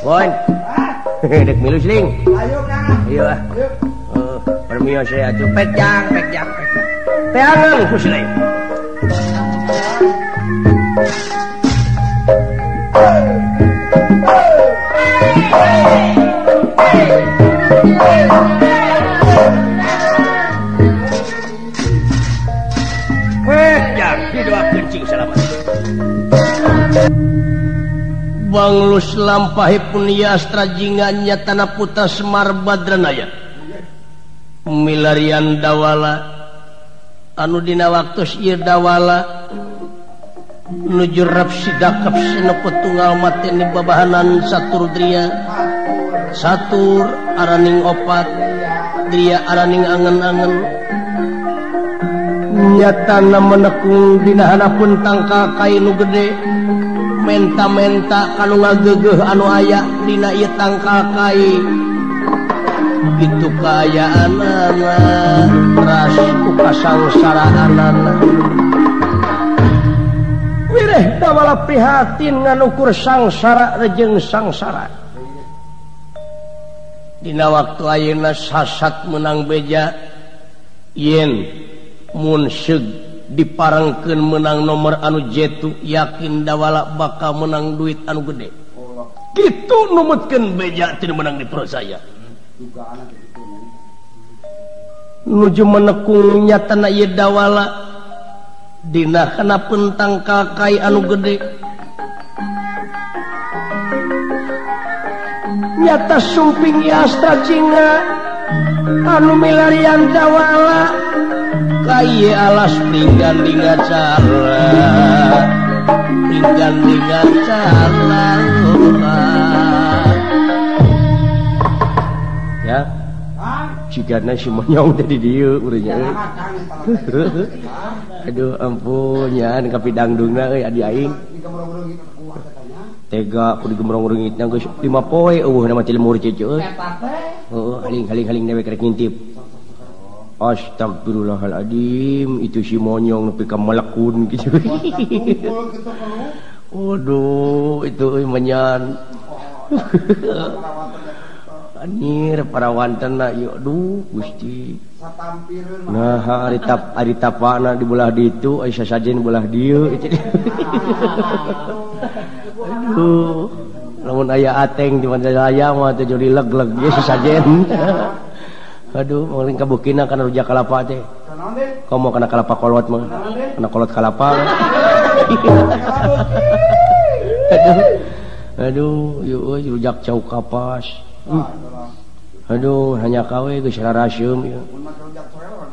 Bon. Dek milu sling. Ayo Kang. Ayo ah. Heeh, permios ya atuh pejang pejang. Teangan ku sling. Pejang didoakeun cing salamat. Banglus lampahipun yastra jingannya tanah putra Semar Badranaya milarian dawala anu dina waktu ieu dawala nuju rep sidakep sineput tunggal mateni babahanan satur dria satur araning opat dria araning angen-angen nyatana menekung dina hanapun tangkal kai nu gede menta-menta kanu ngagegeuh anu aya dina ieu tangkal kai kitu kaayaanana ras ku kasangsaraanana wireh dawala prihatin nganukur sangsara rejeng sangsara dina waktu ayeuna sasat menang beja yen mun seug diparengkeun menang nomor anu jetu yakin dawala bakal menang duit anu gede kitu numutkeun beja teu menang dipercaya nuju menekung nyatana ieu dawala dina kana tangkal kai anu gede nyata sumping yastra cinga anu milarian dawala kaye alas pinggan cara pinggan cara ya jigana si monyong teh di dieu urangnya aduh ampun nya kapidangdungna euy adi aing tega kudu gemrong reungitna geus 5 poe eueuh na mah lemur cece euy heueuh haling-haling dewek rek ngintip. Astagfirullahaladzim itu si monyong nepi ka melekun gitu. Waduh itu menyan. Anjir parawantenna ieu aduh Gusti. Nah ari tap ari tapana di belah ditu aya sasajen belah dieu. Aduh lamun aya ateng di Mandalaya mah teh jadi leg-leg ieu sasajen. Aduh, paling kabukina kana rujak kalapa teh. Komo kana kalapa kolot mah. Kana kolot kalapa. Aduh. Aduh, ieu euy rujak cau kapas. Aduh, hanya kawe geus raraseum ieu.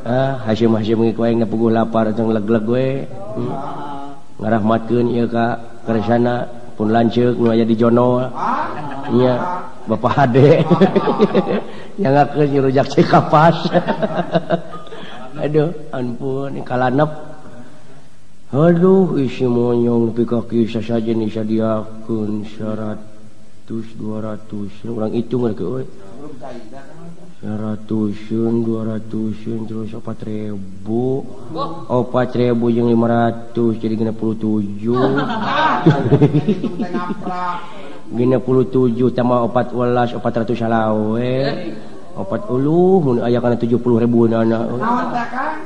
Ah, haseum-haseum ku aing puguh lapar tong leg-leg we. Ngarahmatkeun ieu ka kersana pun lanceuk nu aya di Jono. Nya Bapak Hade. Yang ngakeun rujak cikapas. Aduh, ampun kalanep. Aduh, isi monyong nepi ka kieu sasajen disadiakeun 100 200 urang hitung rek euy. 100 200 terus 4.000. 4.000 jeung 500 jadi 67. 67 tambah 14 400 salawe 40 mun aya kana 70.000 nana.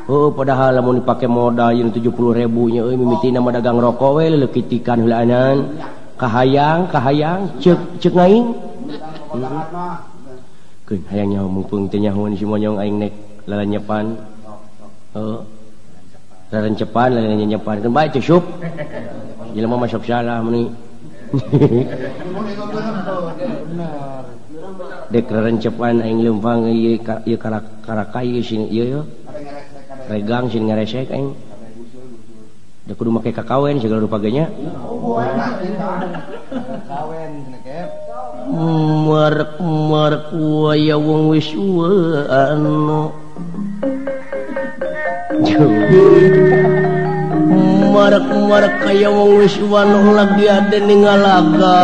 Heuh padahal lamun dipake modal jeung 70.000 nya euy mimitina mah dagang rokok we leuleukitikan heulaanan. Kahayang kahayang ceuk ceuk ngaing. Keun hayang nyaho mumpung teu nyahoan si monyong aing nek lalanyepan. Heuh. Lalancepan lalanyepan keun bae teh sup. Jelema mah sok salah meuni. Dek rencepan aing leumpang ieu ieu karakai sing ieu yo. Regang sing ngaresek aing. Da kudu make kakawen segala rupa ge nya. Merek-merek waya wong wis anu. Merek-merek kaya wong wis wano lagi ada ningalaga.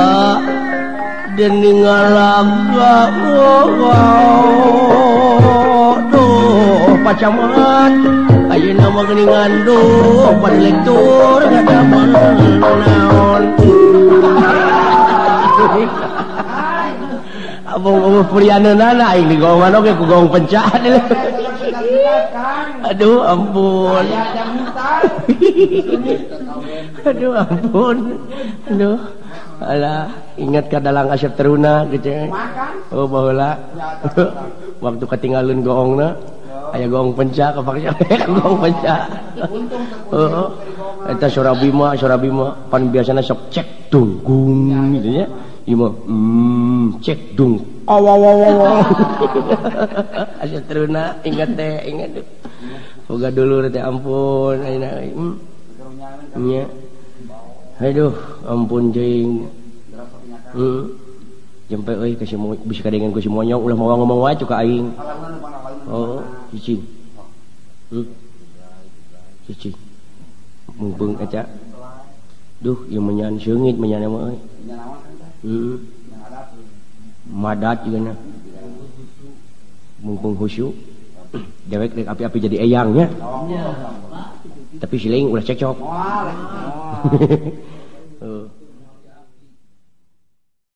Deningalaga oh, oh, duh pacaman ayeuna mah geuningan duh padlektur ngadameun naon. Abang purianeunana aing digongan oge ku gong pencah. Aduh ampun. Aduh ampun. Aduh. Alah, ingat ka dalang Asep Teruna gitu. Oh baheula. Waktu ketinggalan goongna, aya goong pencah kapaksa goong pencah. Heeh. Eta Sora Bima pan biasana sok cek dunggung gitu nya. Ieu mah cek dung. Awawawaw. Asep Teruna ingat teh, ingat. Boga dulur teh ampun ayeuna. Nya. Aduh, ampun jeung. Jempe euy ka si bisa kadengan ku si monyong ulah mawa ngomong wae ka aing. Oh, cicing. Cicing. Mumpung eta. Duh, ieu menyan seungit menyan mah euy. Heeh. Madat juga na. Mumpung khusyuk. Dewek rek api-api jadi eyangnya. Tapi siling ulah cekcok.